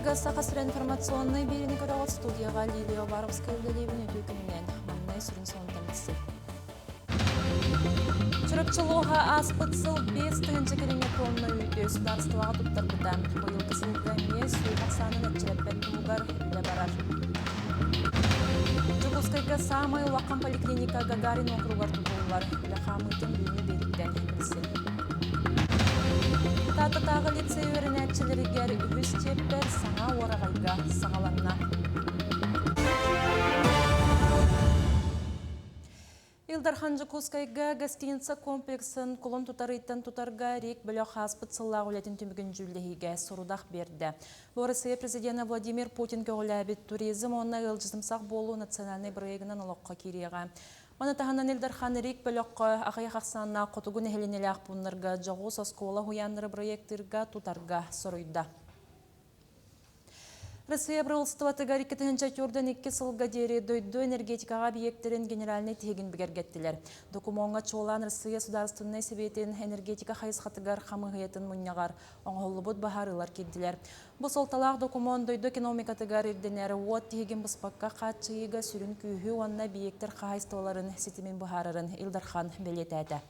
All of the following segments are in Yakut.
Дьонго-сэргэҕэ Саха сирэ информационнай биэриини көрөҕүт студияҕа Лилия Уваровская үлэлиибин үтүө күнүнэн. Маҥнай сүрүн сонунтан билсиҥ. Чурапчы улууһа ааспыт сыл 5 тыһыынча кэриҥэ тонна үүтү судаарыстыбаҕа туттарбыта. Быйылгы сылга эмиэ сүөһү ахсаанын эччирэппэт туһугар үлэ барар. Дьокуускайга саамай улахан поликлиника Гагарин уокуругар тутуллар. Үлэ хаамыытын бүгүҥҥү биэрииттэн билсиҥ. Тааттатааҕы лицей үөрэнээччилэригэр үһүс чиэппэр саҥа уораҕайга саҕаланна. Ил Дархан Дьокуускайга гостиница комплексын кулун тутар ыйтан тутарга РИК бөлөх ааспыт сыллаах үлэтин түмүгүн дьүүллэһиигэ сорудах биэрдэ. Бу Россия президенэ Владимир Путин көҕүлээбит туризм уонна ыалдьытымсах буолуу национальнай бырайыагынан олоххо киириэҕэ. Маны таһынан Ил Дархан РИК бөлөххө аҕыйах ахсааннаах хотугу нэһилиэнньэлээх пууннарга дьоҕус оскуола уһуйааннары бырайыактыырга тутарга соруйда. Россия правительствотыгар 2042 сылга диэри дойду энергетикаҕа объектэрин генеральнай тиһигин бигэргэттилэр. Докумуоҥҥа чуолаан Россия Судаарыстыбаннай Сэбиэтин энергетика хайысхатыгар хамыыһыйатын мунньаҕар оҥоһуллубут быһаарыылар киирдилэр. Бу суолталаах докумуон дойду экономикатыгар ирдэнэр уот тиһигин быспакка хааччыйыыга сүрүн күүһү уонна объектэр хаһаайыстыбаларын ситимин быһаарарын Ил Дархан бэлиэтээтэ.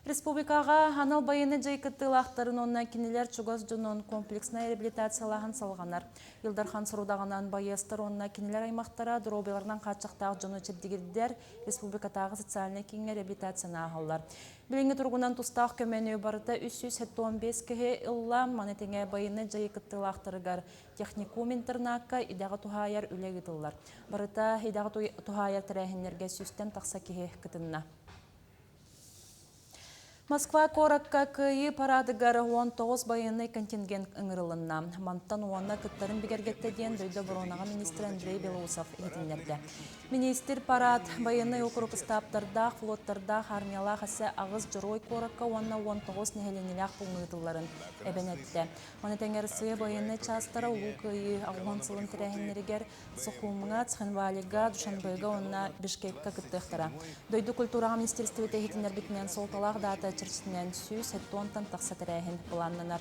Республикаҕа анал байыаннай дьайыы кыттыылаахтарын уонна кинилэр чугас дьонун комплекснай реабилитациялааһын салҕанар. Ил Дархан сорудаҕынан байыастар уонна кинилэр аймахтара доруобуйаларынан хааччахтаах дьону чэбдигирдэр республикатааҕы социальнай кииҥҥэ реабилитацияны ааһаллар. Билиҥҥи туругунан тустаах көмөнү барыта 375 киһи ылла. Маны тэҥэ байыаннай дьайыы кыттыылаахтарыгар техникум интернакка идэҕэ туһаайар үлэ ыытыллар. Барыта идэҕэ туһаайар тэрээһиннэргэ сүүстэн тахса киһи кытынна. Москва куоракка Кыайыы парадыгар 19 байыаннай контингент ыҥырылынна. Мантан уонна кыттарын бигэргэттэ диэн дойду оборонаҕа министрэ Андрей Белоусов иһитиннэрдэ. Министр парад байыаннай округ ыстааптардаах, флоттардаах, армиялаах эссе аҕыс дьоруой куоракка уонна 19 нэһилиэнньэлээх пууҥҥа ыытылларын эбэн эттэ. Маны тэҥэ Россия байыаннай чаастара Улуу Кыайыы аҕыс сылын тэрээһиннэригэр Сухумҥа, Цхинвалига, Душанбега уонна Бишкекка кыттыахтара. Дойду культураҕа министиэристибэтэ иһитиннэрбитинэн суолталаах даата чэрчитинэн 170-тан тахса тэрээһин былааннанар.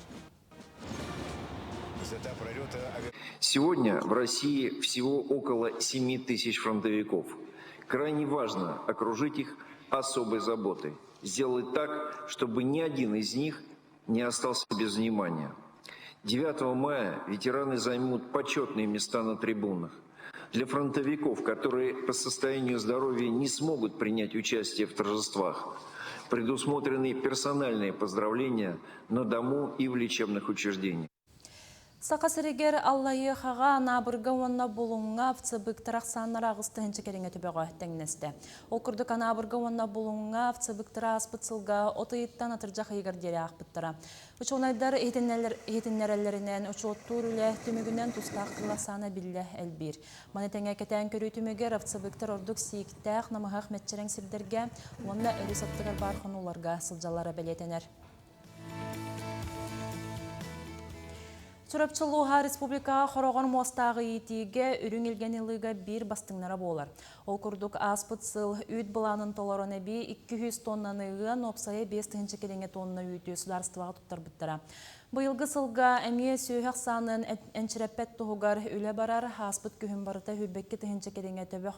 Сегодня в России всего около 7 тысяч фронтовиков. Крайне важно окружить их особой заботой. Сделать так, чтобы ни один из них не остался без внимания. 9 мая ветераны займут почетные места на трибунах. Для фронтовиков, которые по состоянию здоровья не смогут принять участие в торжествах, предусмотрены персональные поздравления на дому и в лечебных учреждениях. Саха сиригэр Аллайыахаҕа, Анаабырга уонна Булуҥҥа овцебыктар ахсааннара 8 тыһыынча кэриҥэ төбөҕө тэҥнэстэ. Ол курдук Анаабырга уонна Булуҥҥа овцебыктара ааспыт сылга от ыйыттан атырдьах ыйыгар диэри аахпыттара. Учуонайдар иһитиннэрэллэринэн, учуоттуур үлэ түмүгүнэн тустаах кыыл ахсаана биллэ элбиир. Маны тэҥэ кэтээн көрүү түмүгэр овцебыктар ордук сииктээх, намыһах мэччирэҥ сирдэргэ уонна өрүс аттыгар баар хонууларга сылдьаллара бэлиэтэнэр. Чурапчы улууһа республикаҕа хороҕор муостааҕы иитиигэ үрүҥ илгэни ылыыга биир бастыҥнара буолар. Ол курдук ааспыт сыл үүт былаанын толорон эбии 200 тоннаны ыан, уопсайа 5 тыһыынча кэриҥэ тонна үүтү судаарыстыбаҕа туттарбыттара. Быйылгы сылга эмиэ сүөһү ахсаанын энчирэппэт туһугар үлэ барар, ааспыт күһүн барыта 22 тыһыынча кэриҥэ төбө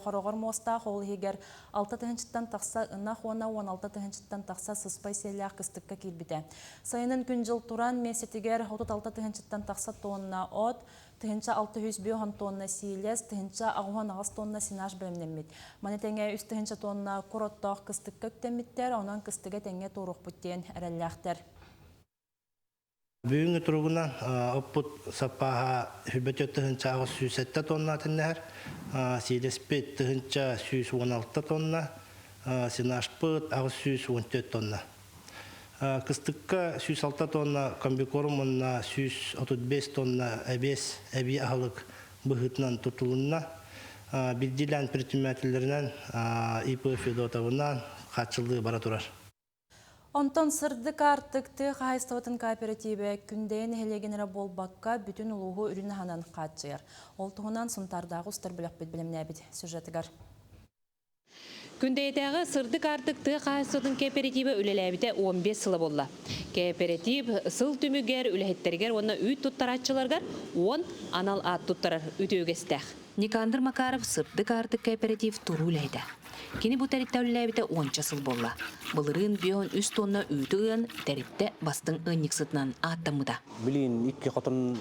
хороҕор муостаах, ол иһигэр 6 тыһыынчаттан тахса ынах уонна 16 тыһыынчаттан тахса сыспай сиэллээх кыстыкка киирбитэ. Сайынын күн-дьыл туран, миэстэтигэр 36 тыһыынчаттан тахса тонна от, 1605 тонна сиилэс, 1088 тонна сенаж бэлэмнэммит. Маны тэҥэ 3 тыһыынча тонна кур оттоох кыстыкка үктэммиттэр, онон кыстыга тэҥҥэ туоруохпут диэн эрэллээхтэр. Бүгүҥҥү туругунан оппут саппааһа 24 807 тонна тэннэһэр, сиилэспит 1116 тонна, сенажпыт 814 тонна. Кыстыкка 106 тонна комбикорм уонна 135 тонна эбиэс эбии аһылык быһыытынан тутулунна. Биирдиилээн предпринимателлэринэн ИП Федотовынан хааччыллыы бара турар. Онтон сырдык аартык тыа хаһаайыстыбатын кооперативэ Күндэйэ нэһилиэгин эрэ буолбакка, бүтүн улууһу үрүн аһынан хааччыйар. Ол туһунан Сунтаардааҕы устар бөлөхпүт бэлэмнээбит сюжетыгар. Күндэйэтээҕи Сырдык аартык тыа хаһаайыстыбатын кээпэрэтиибэ үлэлээбитэ 15 сыла буолла. Кээпэрэтиип сыл түмүгэр үлэһиттэригэр уонна үүт туттарааччыларыгар 10 анал аат туттарар үтүө үгэстээх. Никандр Макаров Сырдык аартык кээпэрэтиип туруу үлэһитэ. Кини бу тэрилтэ үлэлээбитэ уонча сыл буолла. Былырыын 53 тонна үүтү ыан, тэрилтэ бастыҥ ыанньыксытынан ааттаммыта. Билигин икки хотон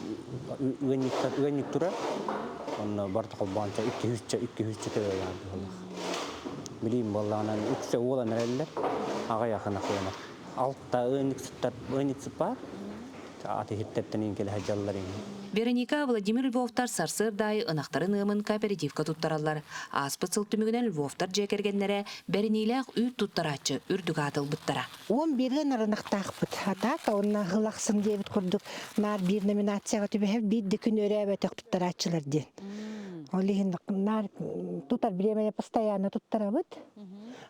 ыанньыктар ыанньык турар. Онно барыта холбоонча икки үсчэ икки үсчэ төбөлөөх быһыылаах. Билигин буоллаҕынан үксэ уолан эрэллэр. Аҕыйах ынах ыанар. Алта ыанньыксыттар ыанньыксыт баар. Ат иһиттэртэн иҥкэлэ сылдьаллар иҥин. Вероника, Владимир Львовтар сарсыарда аайы ынахтарын ыамын кооперативка туттараллар. Ааспыт сыл түмүгүнэн Львовтар дьиэ кэргэннэрэ бэриниилээх үүт туттарааччы үрдүк ааты ылбыттара. 11 ынахтаахпыт. Атака уонна ыһыл ахсын диэбит курдук наар биир номинацияҕа түбэһэр биир да күн өрөөбөтөх туттарааччылар диэн. Ол иһин наар тутар бириэмэни постоянно туттарабыт.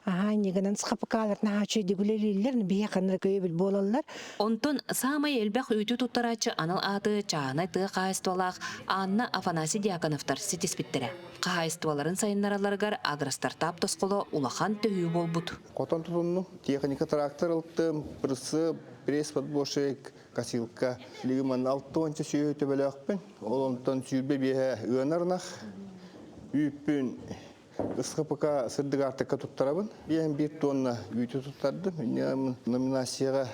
Аһаа иннигинэн схапыкаалар наһаа үчүгэйдик үлэлииллэр, биһиэхэ ханна өйөбүл буолаллар. Онтон саамай элбэх үүтү туттарааччы анал ааты чааһынай тыа хаһаайыстыбалаах Анна Афанасий Дьяконовтар ситиспиттэрэ. Хаһаайыстыбаларын сайыннаралларыгар агростартап тосхоло улахан төһүү буолбут. Хотон тутуннум, техника трактор ылтым, прицеп, пресс-подборщик, косилка. Билигин манна 60 сүөһү төбөлөөхпүн. Ол онтон 25-э ыанар ынах. Үүппүн СХПК сырдык аартыкка туттарабын. Биэһин биир тонна үүтү туттардым. Инньэ номинацияҕа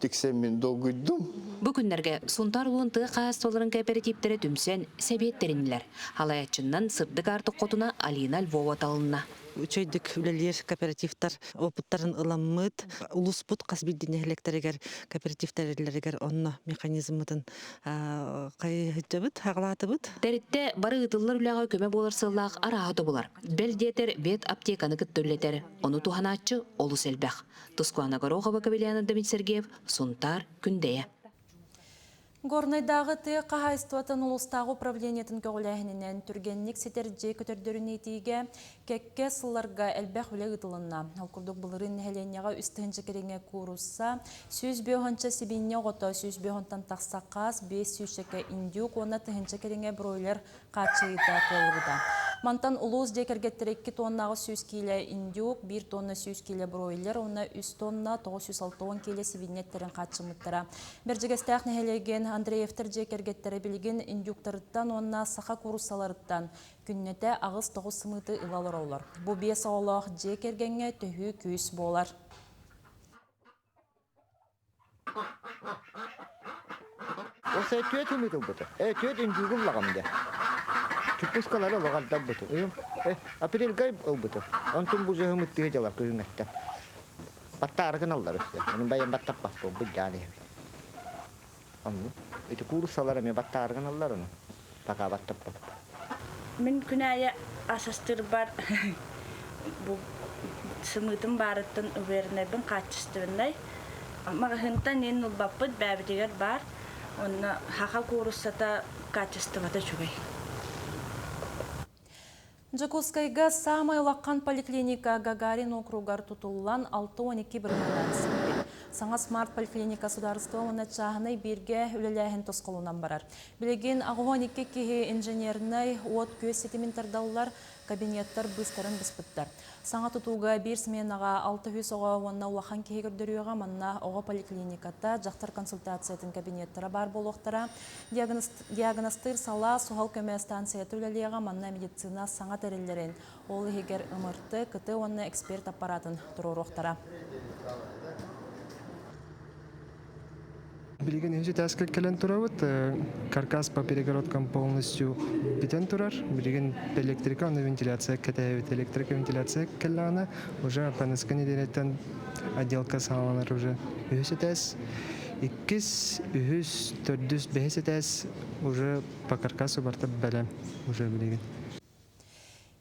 тиксэммин долгуйдум. Бу күннэргэ Сунтаар улуун тыа хаһаайыстыбаларын кээпэрэтииптэрэ түмсэн сэбиэт тэриннилэр. Халайааччыннан сырдык аартык хотуна Алина Львова талынна. Үчүгэйдик үлэлиир кооперативтар опыттарын ыламмыт, улууспут хас биирдии нэһилиэктэригэр кооперативтэрилэригэр онно механизммытын хайыһыдьабыт, хаҕалаатыбыт. Тэрилтэ бары ыытыллар үлэҕэ көмө буолар сыаллаах арааһы тобулар. Бэл диэтэр бэт аптеканы кытта үлэтэр. Ону туһанааччы олус элбэх. Тускуана Горохова, Кавеляна Давид Сергеев, Сунтаар, Күндэйэ. Горнайдааҕы тыа хаһаайыстыбатын улуустааҕы управлениетын көҕүлээһининэн түргэнник ситэр дьиэ көтөрдөрүн иитиигэ кэккэ сылларга элбэх үлэ ыытылынна. Ол курдук былырыын нэһилиэнньэҕэ 3 тыһыынча кэриҥэ куурусса, 105 сибиинньэ оҕото, 105 тахса хаас, 500 индюк уонна тыһыынча кэриҥэ бройлер хааччыйыыта кыаллыбыта. Мантан улуус дьиэ кэргэттэрэ 2 тоннаҕа 100 киилэ индюк, 1 тонна 100 киилэ бройлер уонна 3 тонна 960 киилэ сибиинньэ эттэрин хааччыммыттара. Бэрдьигэстээх нэһилиэгин Андреевтар дьиэ кэргэттэрэ билигин индюктарыттан уонна саха кууруссаларыттан күннэтэ 8-9 сымыыты ыла олороллор. Бу биэс оҕолоох дьиэ кэргэҥҥэ төһүү күүс буолар. Осы түөт үмүт ылбыты. Э түөт үндүүгү ыллаҕым дэ. Чуппускалары ылаҕардарбыты. Уйум э апрельга ылбытым. Онтун бу жыһымыт тыһы дьалар күһүҥҥэттэн. Баттаары гыналлар өссө. Онун байан баттаппаппын быдьаан иһэбин. Онну ити кууруссалар эмиэ баттаары гыналлар ону. Пока баттаппаппын. Мин күн аайы ас астыырбар бу сымыытым баарыттан увереннайбын хаачыстыбыннай. Маҕаһыынтан иин ылбаппыт бэйэбитигэр баар. Онно саха кууруссата качествота үчүгэй. Дьокуускайга саамай улахан поликлиника Гагарин округар тутуллан 62 бырыһыанынан сиппит. Саҥа смарт поликлиника судаарыстыба уонна чааһынай бииргэ үлэлээһин тосхолунан барар. Билигин 82 киһи инженернэй уот-күөс ситимин тардаллар, кабинеттар быыстарын быспыттар. Саҥа тутууга биир сменаҕа 600 оҕо уонна улахан киһи көрдөрүөҕэ, манна оҕо поликлиниката, дьахтар консультациятын кабинеттара баар буолуохтара. Диагностыыр салаа суһал көмө станцията үлэлиэҕэ, манна медицина саҥа тэриллэрин, ол иһигэр МРТ, КТ уонна эксперт аппаратын туруоруохтара. Билигин үһүс этээскэ кэлэн турабыт. Каркас по перегородкам полностью бүтэн турар. Билигин электрика уонна вентиляция кэтэһэбит. Электрика вентиляция кэллэҕинэ уже ПНСК нэдиэлэттэн отделка саҕаланар уже үһүс этээс. Иккис, үһүс, төрдүс, бэһис этээс уже по каркасу барыта бэлэм уже билигин.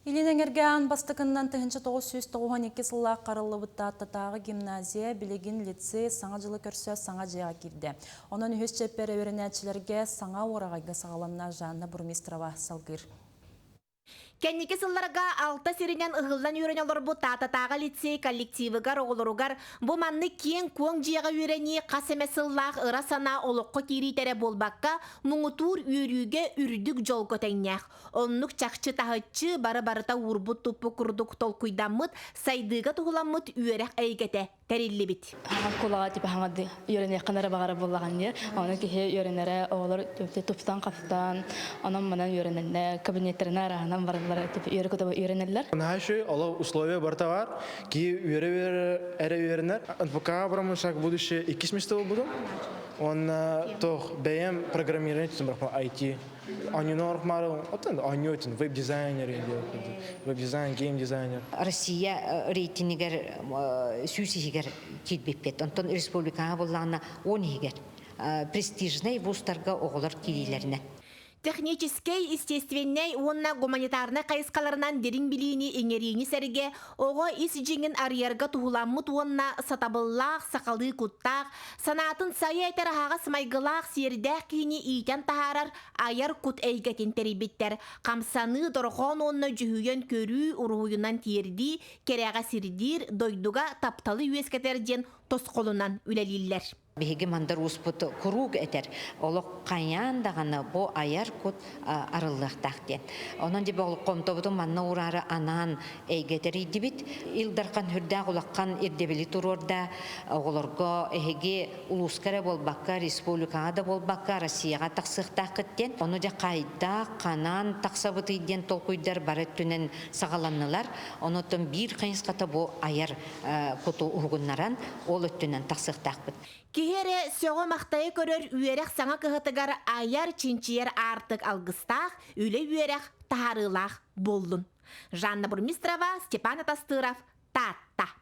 Илин эҥэргэ аан бастакыннан 1992 сыллаах харыллыбыт Тааттатааҕы гимназия билигин лицей Саҥа дьылы көрсө саҥа дьиэҕэ киирдэ. Онон үһүс чэппиэр үөрэнээччилэргэ саҥа уораҕайга саҕаланна Жанна Бурмистрова салгыыр. Кэнники сылларга алта сиринэн ыһыллан үөрэнэ олорбут Таататааҕы лицей коллективыгар оҕолоругар бу маннык киэҥ-куоҥ дьиэҕэ үөрэнии хас эмэ сыллаах ыра санаа олоххо киириитэ эрэ буолбакка, муҥутуур үөрүүгэ үрдүк дьолго тэҥнээх. Оннук чахчы таһыччы бары-барыта уурбут-туппут курдук толкуйдаммыт, сайдыыга туһуламмыт үөрэх эйгэтэ тэриллибит. Оскуолаҕа типа хаҥады үөрэниэххин эрэ баҕара буоллаҕын дии. Ону киһи үөрэнэрэ оҕолор тупсан-хастан, онон-манан үөрэнэллэр, кабинеттарына арааһынан бараллара типа үөрэ-көтө үөрэнэллэр. Наһаа үчүгэй, олох условия барыта баар. Киһи үөрэ-үөрэ эрэ үөрэнэр. НПК бараммын будущее иккис место буолбутум. Уонна туох бэйэм программирование түстүм IT. Оонньууну оҥорохмаары, оттон оонньуу өтүн веб-дизайнер веб-дизайн, гейм-дизайнер. Россия рейтингигэр сүүс иһигэр киирбиппит. Онтон республикаҕа буллаҕына 10 иһигэр престижнэй вузтарга оҕолор киириилэринэн. Техническэй, естественнэй уонна гуманитарнай хайысхаларынан дириҥ билиини иҥэриини сэргэ оҕо ис дьиҥин арыйарга туһуламмыт уонна сатабыллаах, сахалыы куттаах, санаатын сайа этэр аһаҕас майгылаах, сиэрдээх киһини иитэн таһаарар айар кут эйгэтин тэрийбиттэр. Хамсаныы, дорҕоон уонна дьүһүйэн көрүү уруһуйунан тиэрдии, кэрэҕэ сирдиир, дойдуга тапталы үөскэтэр диэн тосхолунан үлэлииллэр. Биһиги мандар ууспут куруук этэр, олох хайаан даҕаны бу айар кут арыллыахтаах диэн. Онон дьэ болҕомтобутун манна уураары анаан эйгэ тэрийдибит. Ил Дархан үрдээх улахан ирдэбили туруорда. Оҕолорго эһиги улууска эрэ буолбакка, республикаҕа да буолбакка, Россияҕа тахсыахтааххыт диэн. Ону дьэ хайдах, ханаан тахсабытый диэн толкуйдар бары өттүнэн саҕаланнылар. Онуттан биир хайысхата бу айар куту уһугуннаран, ол өттүнэн тахсыахтаахпыт. Киһи эрэ сөҕө-махтайа көрөр үөрэх саҥа кыһатыгар айар, чинчийэр аартык алгыстаах, үлэ-үөрэх таһаарыылаах буоллун. Жанна Бурмистрова, Степан Атастыров, Таатта.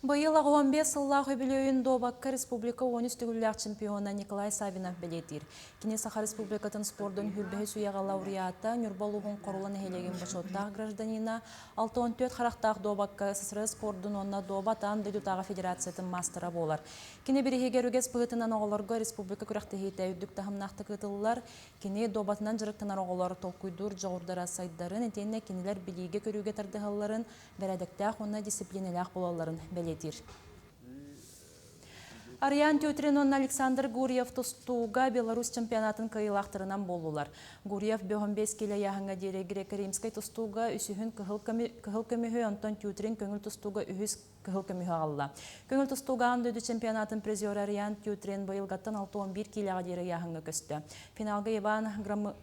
Быйыл 85 сыллаах үбүлүөйүн дуобакка республика 13 төгүллээх чемпиона Николай Савинов бэлиэтиир. Кини Саха Республикатын спордун хүрбэһис үйэҕэ лауреата, Ньурба улууһун Хорула нэһилиэгин бочуоттаах гражданина, 64 харахтаах дуобакка СССР спордун уонна дуобат аан дойдутааҕы федерациятын маастара буолар. Кини бириһигэр үгэс быһыытынан оҕолорго республика күрэхтэһиитэ үрдүк таһымнаахтык ыытыллар. Кини дуобатынан дьарыктанар оҕолор толкуйдуур дьоҕурдара сайдарын, итиэннэ кинилэр билиигэ-көрүүгэ тардыһалларын, бэрээдэктээх уонна дисциплинэлээх буолалларын бэлиэтиир. Арыйаан Тютрин уонна Александр Гурьев тустууга Беларусь чемпионатын кыайыылаахтарынан буоллулар. Гурьев 5 килэ ыйааһыҥҥа диэри греко-римскэй тустууга үсүһүн кыһыл көмүһү, онтон Тютрин көҥүл тустууга үһүс кыһыл көмүһү аҕалла. Көҥүл тустууга аан дойду чемпионатын призера Арыйаан Тютрин быйылгаттан 61 киилэҕэ диэри ыйааһыҥҥа көстө. Финалга Иван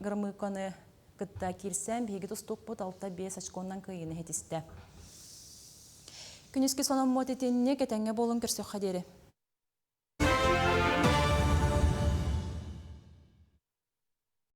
Громыконы кытта киирсэн, биһиги тустуукпут 6-5 очконнан кыайыыны ситистэ. Күнүскү сономмут итинник этэҥҥэ буолун көрсөххө диэри.